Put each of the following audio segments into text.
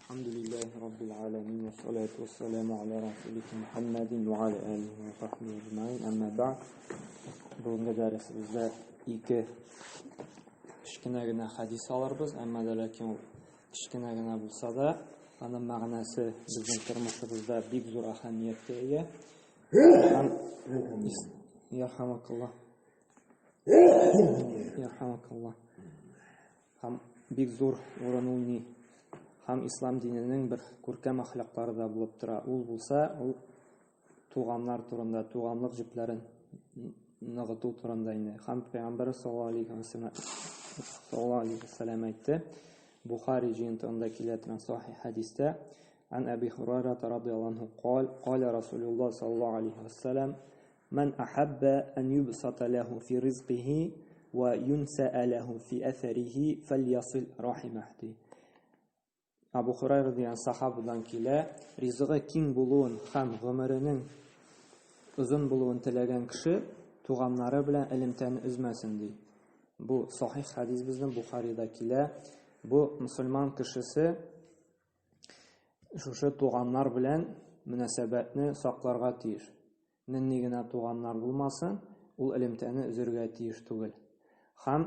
Әлхәмдүлилләһи раббил галәмин вә салату вә саламу аля расулика Мухаммадин ва аля алихи ва сахбихи әҗмәин. Әмма бәгъд. Бүгенге дәресебездә ике кечкенә генә хәдис алырбыз, әмма дә ләкин ул кечкенә генә булса да, аның мәгънәсе безнең тормышыбызда бик зур әһәмияткә ия. Һәм ярхамакаллаһ. Ярхамакаллаһ. Һәм бик зур урын уйный. Һәм ислам диненең бер күркәм әхлаклары да булып тора. Ул булса, ул туганнар турында, туганлык җепләрен ныгыту турында инде. Һәм Пәйгамбәр саллаллаһу алейһи ва сәлләм әйтте, Бухари җыентыгында килә торган сахих хәдистә, Ан Әби Һурайра радияллаһу анһу кал, кала Расулуллаһ саллаллаһу алейһи ва сәлләм, Ман ахабба ан юбсата лаху фи ризкихи ва юнсаа лаху фи әсәрихи фәльясил рахимах ди. Абу Хурайра дигән сахабадан килә, ризыгы киң булуын һәм гомеренең озын булуын теләгән кеше туганнары белән элемтәне өзмәсен ди. Бу сахих хәдис безнең Бухарида килә. Бу мусульман кешесе шушы туганнар белән мөнәсәбәтне сакларга тиеш. Нинди генә туганнар булмасын, ул элемтәне өзергә тиеш түгел. Һәм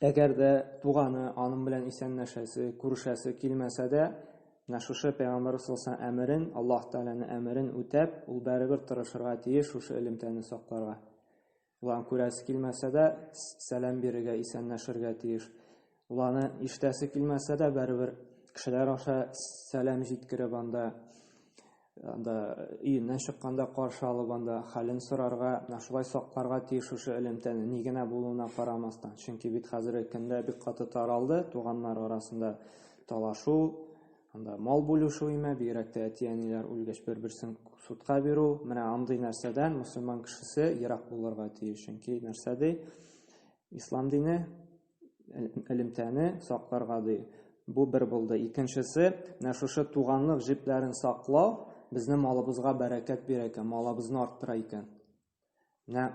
әгәр дә туганы аның белән исәнләшәсе, күрешәсе килмәсә дә, менә шушы Пәйгамбәр саллаллаһу әмерен, Аллаһ Тәгаләнең әмерен үтәп, ул барыбер тырышырга тиеш шушы элемтәне сакларга. Ул күрәсе килмәсә дә, сәлам бирергә, исәнләшергә тиеш. Ул аны ишетәсе килмәсә дә, барыбер кешеләр аша сәлам җиткереп анда анда өеннән чыкканда каршы алып анда хәлен сорарга, менә шулай сакларга тиеш шушы элемтәне, ни генә булуына карамастан. Чөнки бит хәзерге көндә бик каты таралды туганнар арасында талашу, анда мал бүлешү имә, бигрәк тә әти-әниләр үлгәч бер-берсен судка бирү. Менә андый нәрсәдән мусульман кешесе ерак булырга тиеш. Чөнки нәрсә ди? Ислам дине элемтәне сакларга ди. Бу бер булды. Икенчесе, менә шушы туганлык җепләрен саклау безнең малыбызга бәрәкәт бирә икән, малыбызны арттыра икән. Менә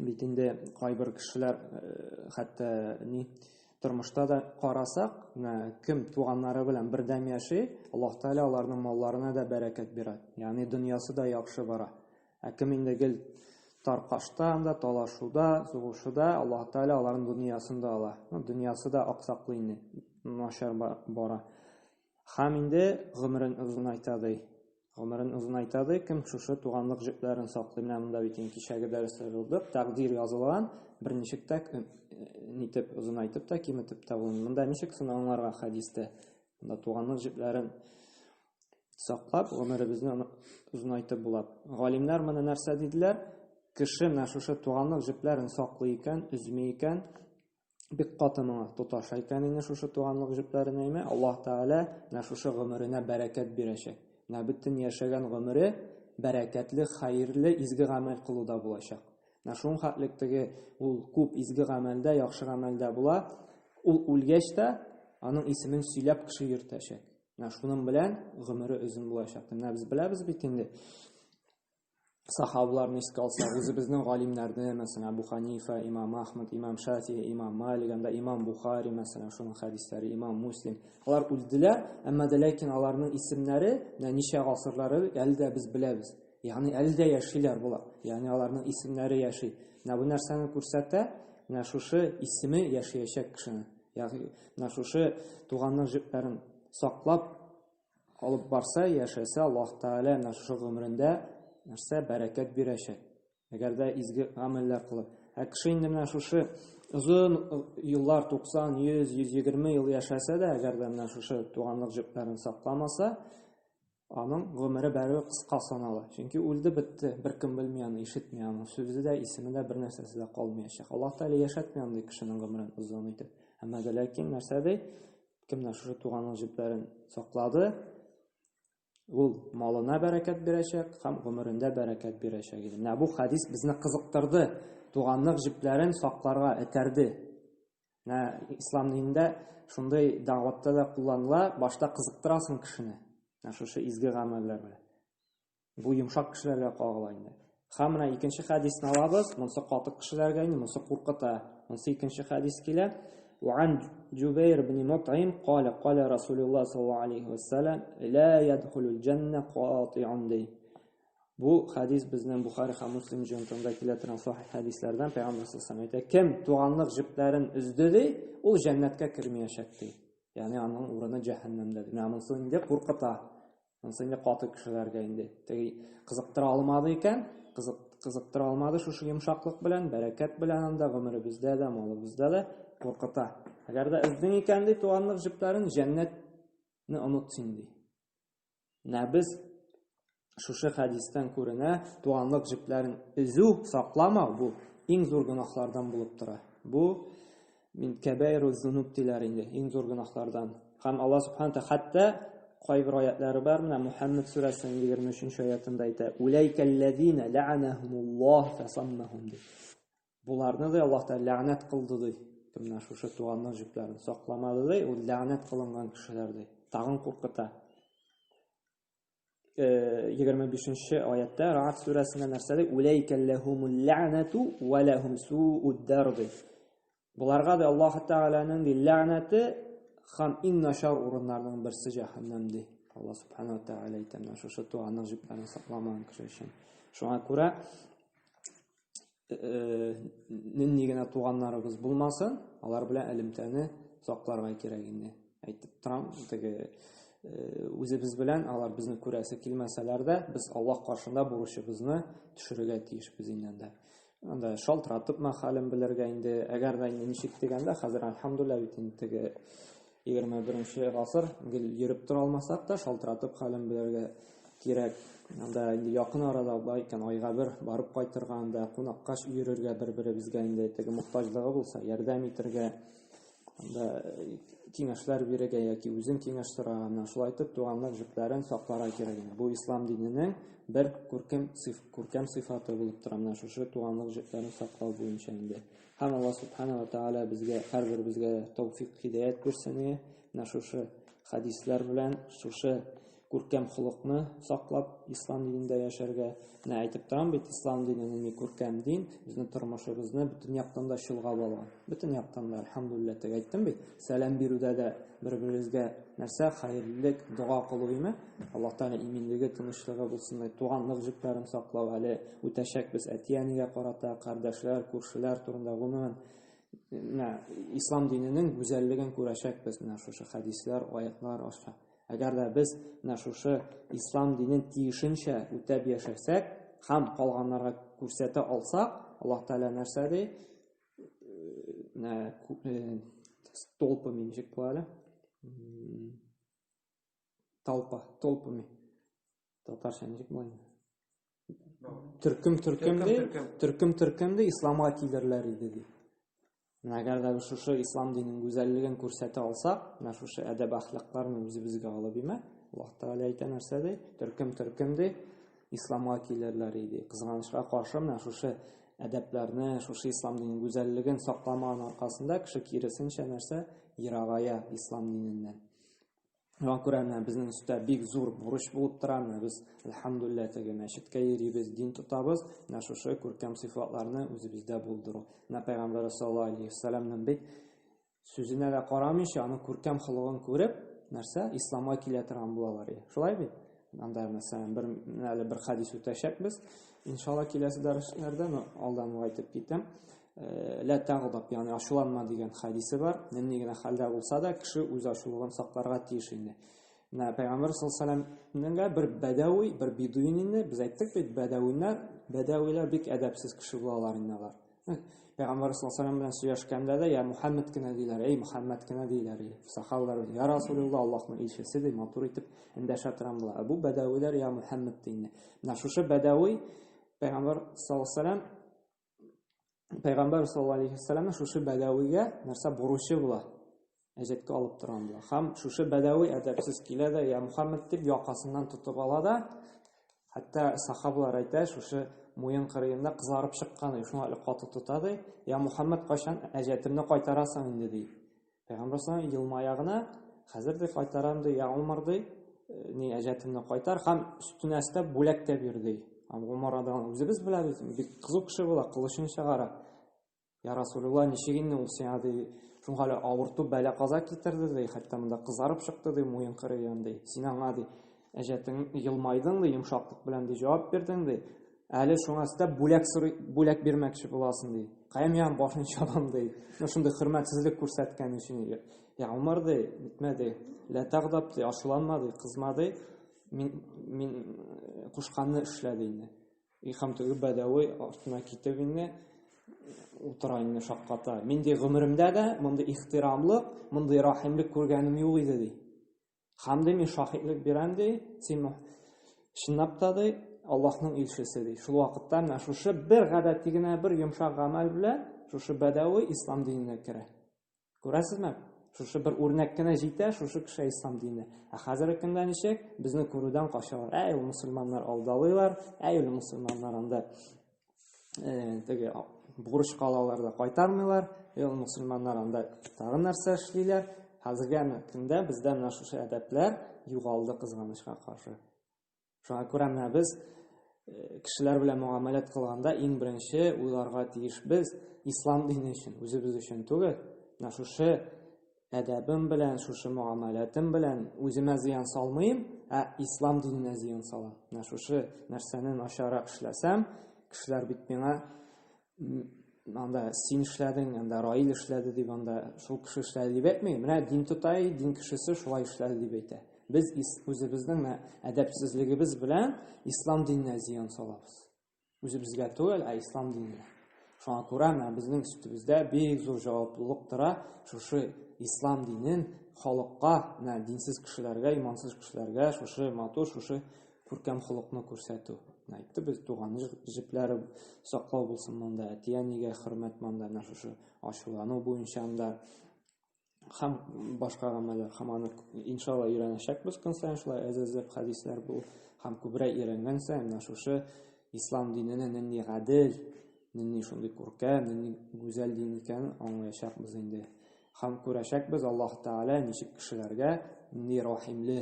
бит инде кайбер кешеләр э, хәтта ни тормышта да карасак, менә кем туганнары белән бердәм яши, Аллаһ Тәгалә аларның малларына да бәрәкәт бирә. Ягъни дөньясы да яхшы бара. Ә кем инде гел таркашта анда, талашуда, сугышуда, Аллаһ Тәгалә аларның дөньясын да ала. Ну, дөньясы да аксаклый инде, начар бара. Һәм инде гомерен озынайта ди. Гомерен озынайта ди, кем шушы туганлык җепләрен саклый. Менә монда бит инде кичәге дәрестә булдык, тәкъдир язылган, берничек тә э, нитеп озынайтып та, киметеп тә булмый. Монда ничек соң аңларга хәдистә? Монда туганлык җепләрен саклап, гомеребезне озынайтып була. Галимнәр моны нәрсә диделәр? Кеше менә шушы туганлык җепләрен саклый икән, өзми икән, бик каты моңа тоташа икән инде шушы туганлык җепләренә име, Аллаһ Тәгалә менә шушы гомеренә бәрәкәт бирәчәк. Менә бөтен яшәгән гомере бәрәкәтле, хәерле, изге гамәл кылуда булачак. Менә шуның хәтлек теге ул күп изге гамәлдә, яхшы гамәлдә була. Ул үлгәч тә аның исемен сөйләп кеше йөртәчәк. Менә шуның белән гомере озын булачак. Менә без беләбез бит инде сахабаларны искә алсак, үзебезнең галимнәрне, мәсәлән, Абу Ханифа, имам Ахмад, имам Шафи, имам Малик, анда имам Бухари, мәсәлән, шуның хәдисләре, имам Муслим. Алар үлделәр, әмма дә ләкин аларның исемнәре менә ничә гасырлар элек әле дә без беләбез. Ягъни әле дә яшиләр болар. Ягъни аларның исемнәре яши. Менә бу нәрсәне күрсәтә, менә шушы исеме яшәячәк кешене. Ягъни менә шушы туганлык җепләрен саклап алып барса, яшәсә, Аллаһ Тәгалә менә шушы гомерендә нәрсә бәрәкәт бирәчәк. Әгәр дә изге гамәлләр кылып. Ә кеше инде менә шушы озын еллар 90, 100, 120 ел яшәсә дә, әгәр дә менә шушы туганлык җепләрен сакламаса, аның гомере бәрібір кыска санала. Чөнки үлде, бетте, беркем белми аны, ишетми аның сүзе дә, исеме дә, бер нәрсәсе дә калмаячак. Аллаһ Тәгалә яшәтми андый кешенең гомерен озын итеп. Әмма дә ләкин нәрсә ди? Кем менә шушы туганлык җепләрен саклады, ул малына бәрәкәт бирәчәк һәм гомерендә бәрәкәт бирәчәк иде. Менә бу хадис безне кызыктырды, туганлык җепләрен сакларга этәрде. Менә ислам динендә шундый дәгъватта да кулланыла, башта кызыктырасың кешене. Менә шушы изге гамәлләр белән. Бу йомшак кешеләргә кагыла инде. Һәм менә икенче хәдисне алабыз, монысы каты кешеләргә инде, монысы куркыта. Монысы икенче хәдис килә. وعن جبير بن مطعم قال قال رسول الله صلى الله عليه وسلم لا يدخل الجنة قاطع ди. Бу хадис безнең Бухари һәм Муслим җыентыгында килә торган сахих хадисләрдән. Пәйгамбәр саллаллаху алейһи әйтә, кем туганлык җепләрен өзде ди, ул җәннәткә кермәячәк ди. Ягъни аның урыны җәһәннәмдә ди. Менә монысы инде куркыта. Монысы инде каты кешеләргә инде. Теге кызыктыра алмады икән, кызык кызыктыра алмады шушы йомшаклык белән, бәрәкәт белән анда гомеребездә дә, малыбызда да куркыта. Әгәр дә өздең икән ди туганлык җепләрен, җәннәтне оныт син ди. Менә без шушы хәдистән күренә, туганлык җепләрен өзү, сакламау бу иң зур гөнаһлардан булып тора. Бу мин кәбәйру зунуб диләр инде, иң зур гөнаһлардан. Һәм Аллаһ субхана тәгалә хәтта кайбер аятлары бар, менә Мухаммад сүрәсенең 23 аятында әйтә: "Улайкаллазина лa'анахумуллаһ фасаммахум" ди. Буларны ди Аллаһ Тәгалә ләгънәт кылды ди. Кем менә шушы туганлык җепләрен сакламады ди, ул ләгънәт кылынган кешеләр ди. Тагын куркыта. 25 аятта Рa'д сүрәсендә нәрсә ди? Улайка лахумул ләгънәту ва лахум су'уд дар ди. Буларга да Аллаһ Тәгаләнең ди ләгънәте һәм иң начар урыннарның берсе җәһәннәм ди. Аллаһ Субхану Тәгалә әйтә менә шушы туганлык җепләрен сакламаган кеше өчен. Шуңа күрә нинди генә туганнарыбыз булмасын, алар белән элемтәне сакларга кирәк инде. Әйтеп торам, теге үзебез белән алар безне күрәсе килмәсәләр дә, без Аллаһ каршында бурычыбызны төшерергә тиешбез инде анда. Анда шалтыратып хәлен белергә инде, әгәр дә инде ничек дигәндә, хәзер альхамдулилла бит инде теге 21 гасыр, гел йөреп тора алмасак та, шалтыратып хәлен белергә кирәк. Анда инде якын арада була икән, айга бер барып кайтырга, анда кунакка йөрергә бер-беребезгә инде теге мохтаҗлыгы булса, ярдәм итергә, анда киңәшләр бирергә яки үзең киңәш сорарга, менә шулай итеп туганлык җепләрен сакларга кирәк инде. Бу ислам диненең бер күркәм сыйф, күркәм сыйфаты булып тора, менә шушы туганлык җепләрен саклау буенча инде. Һәм Аллаһ субхана ва тааля безгә һәрберебезгә тәүфик, һидаят бирсен, менә шушы хәдисләр белән шушы күркәм холыкны саклап ислам динендә яшәргә. Менә әйтеп торам бит, ислам дине нинди күркәм дин, безнең тормышыбызны бөтен яктан да чолгап алган. Бөтен яктан да, альхамдулилла, теге әйттем бит, сәлам бирүдә дә бер-беребезгә нәрсә, хәерлелек, дога кылу име? Аллаһ Тәгалә иминлеге, тынычлыгы булсын, туганлык җепләрен саклау әле үтәчәкбез әти-әнигә карата, кардәшләр, күршеләр турында гомумән менә ислам диненең гүзәллеген күрәчәкбез менә шушы хәдисләр, аятлар аша. Әгәр дә без менә шушы ислам динен тиешенчә үтәп яшәсәк һәм калганнарга күрсәтә алсак, Аллаһ Тәгалә нәрсә ди? Менә толпами ничек була әле? Толпа, толпами. Татарча ничек була инде? Төркем төркем ди, төркем төркем ди, исламга килерләр иде ди. Менә әгәр дә без шушы ислам диненең гүзәллеген күрсәтә алсак, менә шушы әдәп әхлакларны үзебезгә алып име, Аллаһ Тәгалә әйтә нәрсә ди? Төркем төркем ди, исламга килерләр иде. Кызганычка каршы, менә шушы әдәпләрне, шушы ислам диненең гүзәллеген сакламаган аркасында кеше киресенчә нәрсә? Ерагая ислам диненнән. Шуңа күрә менә безнең өстә бик зур бурыч булып тора. Менә без, әлхәмдүлилләһ, теге мәчеткә йөрибез, дин тотабыз. Менә шушы күркәм сыйфатларны үзебездә булдыру. Менә Пәйгамбәр саллаллаһу алейһи вәсәлләмнең бит сүзенә дә карамыйча, аның күркәм холыгын күреп, нәрсә, исламга килә торган булалар. Шулай бит? Анда, мәсәлән, бер әле бер хадис үтәчәкбез. Иншалла киләсе дәресләрдә, но алдан ук әйтеп китәм. Лә тәгъдаб, ягъни ачуланма дигән хәдисе бар. Нинди генә хәлдә булса да, кеше үз ачулыгын сакларга тиеш инде. Менә Пәйгамбәр саллаллаһу алейһи вәсәлләмгә бер бәдәви, бер бедуин инде, без әйттек бит, бәдәвиннәр, бәдәвиләр бик әдәпсез кеше булалар инде алар. Пәйгамбәр саллаллаһу алейһи вәсәлләм белән сөйләшкәндә дә, я Мухаммед кенә диләр, эй Мухаммед кенә диләр. Сахабалар, я Расулуллаһ, Аллаһның илчесе ди, матур итеп эндәшә торган була. Ә бу бәдәвиләр я Мухаммед ди инде. Менә шушы бәдәви Пәйгамбәр саллаллаһу алейһи вәсәлләм Пәйгамбәр саллаллаһу алейһи вәсәлләмнең шушы бәдәвигә нәрсә бурычы була? Әҗәткә алып торган була. Һәм шушы бәдәви әдәпсез килә дә, я Мухаммед дип якасыннан тотып ала да, хәтта сахабалар әйтә, шушы муен кырыенда кызарып чыккан, шуңа әле каты тота ди. Я Мухаммед, кайчан әҗәтемне кайтарасың инде ди. Пәйгамбәр саллаллаһу елмая гына, хәзер ди кайтарам ди, я Умар ди, ни әҗәтемне кайтар һәм өстенә өстәп бүләк тә бир ди. Һәм Умар радиаллаһу үзебез беләбез, бик кызу кеше була, кылычын чыгара. Я Расулулла, ничек инде ул сиңа ди, Шуңа әле авырту бәла-каза китерде, ди, хәтта монда кызарып чыкты, ди, муен кырыен, ди. Син аңа, ди, әҗәтең елмайдың, ди, йомшаклык белән, ди, җавап бирдең, ди. Әле шуңа өстәп бүләк сорый, бүләк бирмәкче буласың, ди. Кая мин башын чабам, ди. Ну, шундый хөрмәтсезлек күрсәткән өчен. Я, Умар, ди, нитмә, ди. Лә тагдаб, ди, ачуланма, ди, кызма, ди. Мин кушканны эшлә, ди инде. И һәм теге бәдәви артына китеп инде утыра инде шакката. Мин ди гомеремдә дә мондый ихтирамлык, мондый рәхимлек күргәнем юк иде ди. Һәм ди мин шаһитлек бирәм ди, син чынлап та ди Аллаһның илчесе ди. Шул вакытта менә шушы бер гадәти генә бер йомшак гамәл белән шушы бәдәви ислам диненә керә. Күрәсезме? Шушы бер үрнәк кенә җитә, шушы кеше ислам дине. Ә хәзерге көндә ничек? Безне күрүдән качалар. Әй, ул мусульманнар алдалыйлар, әй, ул мусульманнар анда теге бурыч калалар да кайтармыйлар, әй, ул мусульманнар анда тагын нәрсә эшлиләр. Хәзерге көндә бездә менә шушы әдәпләр югалды кызганычка каршы. Шуңа күрә менә без кешеләр белән мөгамәләт кылганда иң беренче уйларга тиешбез ислам дине өчен, үзебез өчен түгел. Менә шушы әдәбем белән, шушы мөгамәләтем белән үземә зыян салмыйм, ә ислам диненә зыян салам. Менә шушы нәрсәне начаррак эшләсәм, кешеләр бит миңа анда син эшләдең, анда Раил эшләде дип, анда шул кеше эшләде дип әйтми. Менә дин тота, дин кешесе шулай эшләде дип әйтә. Без үзебезнең менә әдәпсезлегебез белән ислам диненә зыян салабыз. Үзебезгә түгел, ә ислам диненә. Шуңа күрә менә безнең өстебездә бик зур җаваплылык тора шушы ислам динен халыкка, менә динсез кешеләргә, имансыз кешеләргә шушы матур, шушы күркәм холыкны күрсәтү. Әйтте без туган җепләре саклау булсын монда, әти-әнигә хөрмәт монда, менә шушы ачулану буенча анда һәм башка гамәлләр һәм аны иншалла өйрәнәчәкбез көн саен шулай әз-әзләп хәдисләр бу һәм күбрәк өйрәнгән саен менә шушы ислам диненең нинди гадел, нинди шундый күркәм, нинди гүзәл дин икәнен аңлаячакбыз инде. Һәм күрәчәкбез Аллаһ Тәгалә ничек кешеләргә нинди рәхимле.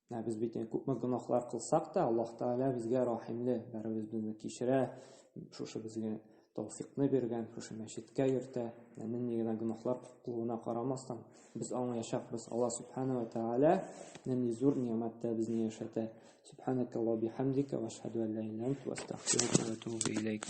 Менә без бит инде күпме гөнаһлар кылсак та, Аллаһ Тәгалә безгә рәхимле, бәребез безне кичерә, шушы безгә тәүфикны биргән, шушы мәчеткә йөртә. Менә нинди генә гөнаһлар кылуына карамастан, без аңлаячакбыз, Аллаһ Субхана ва Тәгалә нинди зур нигъмәттә безне яшәтә. Субханакаллаһу бихамдика ва ашһаду ан ла илаһа илля анта ва астагфирука ва атубу илейк.